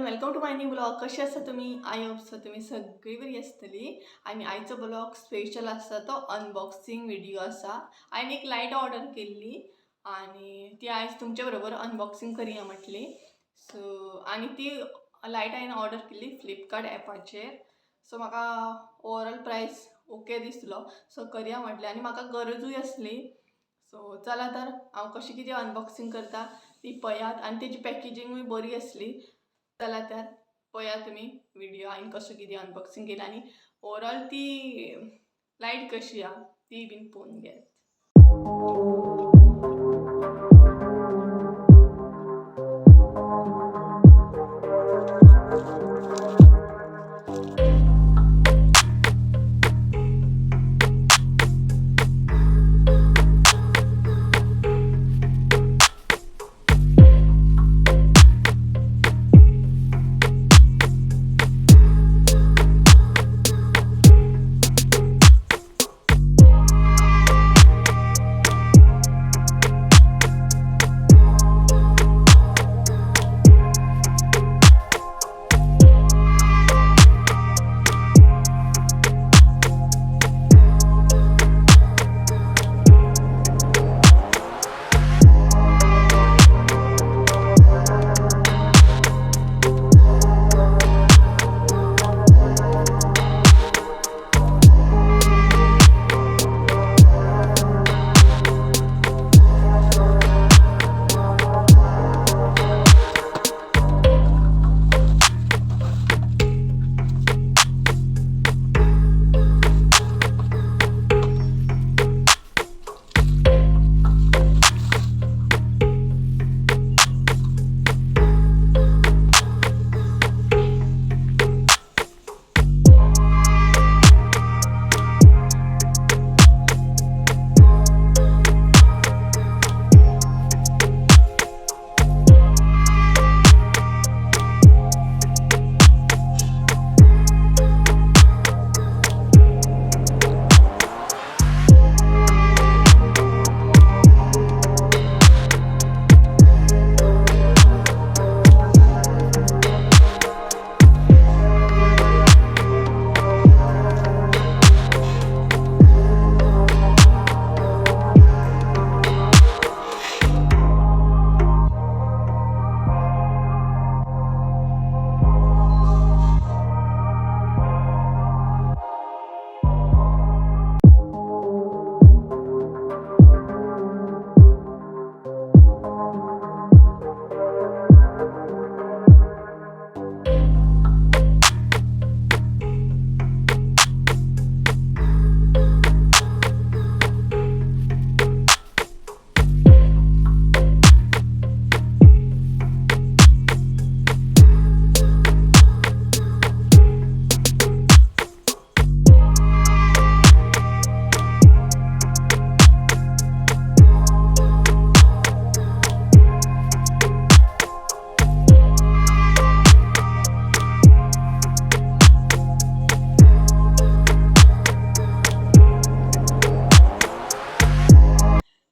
Everyone, welcome to my new vlog. कशें आसा तुमी? I hope so तुमी सगळीं बरी आसतली. आनी आयचो ब्लॉग स्पेशल आसा, तो अनबॉक्सिंग व्हिडिओ आसा. हांवें एक लायट ऑर्डर केल्ली आनी ती आयज तुमचे बरोबर अनबॉक्सिंग करया म्हटली. सो आनी ती लायट हांवें ऑर्डर केल्ली फ्लिपकार्ट एपाचेर. सो म्हाका ओवरऑल प्रायस ओके दिसलो, सो करया म्हटलें आनी म्हाका गरजूय आसली. सो चला तर, हांव कशें कितें अनबॉक्सिंग करता ती पळयात. आनी तेजी पॅकेजिंगूय बरी आसली. चला तर, पळया तुमी व्हिडिओ, हांवें कसो कितें अनबॉक्सिंग केलें आनी ओवरऑल ती लायट कशी आहा ती बीन पळोवन घेयात.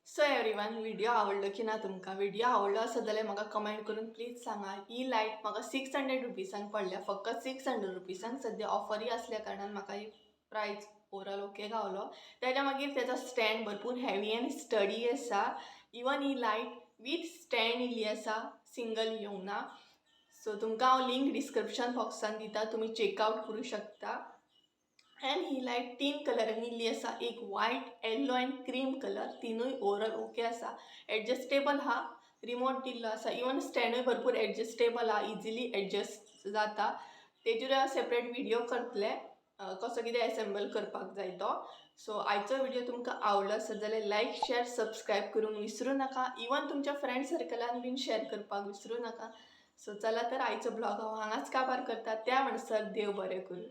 सो एवरीवन, व्हिडिओ आवडलो की ना तुमकां? व्हिडिओ आवडलो आसत जाल्यार म्हाका कमेंट करून प्लीज सांगा. ही लायट म्हाका 600 रुपीजांक पडल्या, फकत 600 रुपीजांक. सद्या ऑफरी असल्या कारणान म्हाका ही प्रायस ओवरऑल ओके गावलो. तेज्या मागीर तेजो स्टँड भरपूर हेवी आनी स्टडी आसा. Even he light with stand इल्ली आसा, सिंगल येवंक ना. सो तुमकां हांव लिंक डिस्क्रिप्शन बॉक्सान दिता, तुमी चेकआवट करूं शकता. अँड ही लायट तीन कलरांनी इल्ली आसा, एक वायट, येल्लो आनी क्रीम कलर. तिनूय ओवरऑल ओके आसा. एडजस्टेबल आहा, रिमोट दिल्लो आसा. इवन स्टँडूय भरपूर एडजस्टेबल आहा, इजिली एडजस्ट जाता. तेजेर हांव सेपरेट व्हिडियो करतलें, कसो कितें एसेंबल करपाक जाय तो. सो आयचो व्हिडिओ तुमकां आवडलो आसत जाल्यार लायक, शेर, सबस्क्रायब करूंक विसरूं नाका. इवन तुमच्या फ्रेंड सर्कलान बीन शेर करपाक विसरूं नाका. सो चला तर, आयचो ब्लॉग हांव हांगाच काबार करता. त्या म्हणसर देव बरें करूं.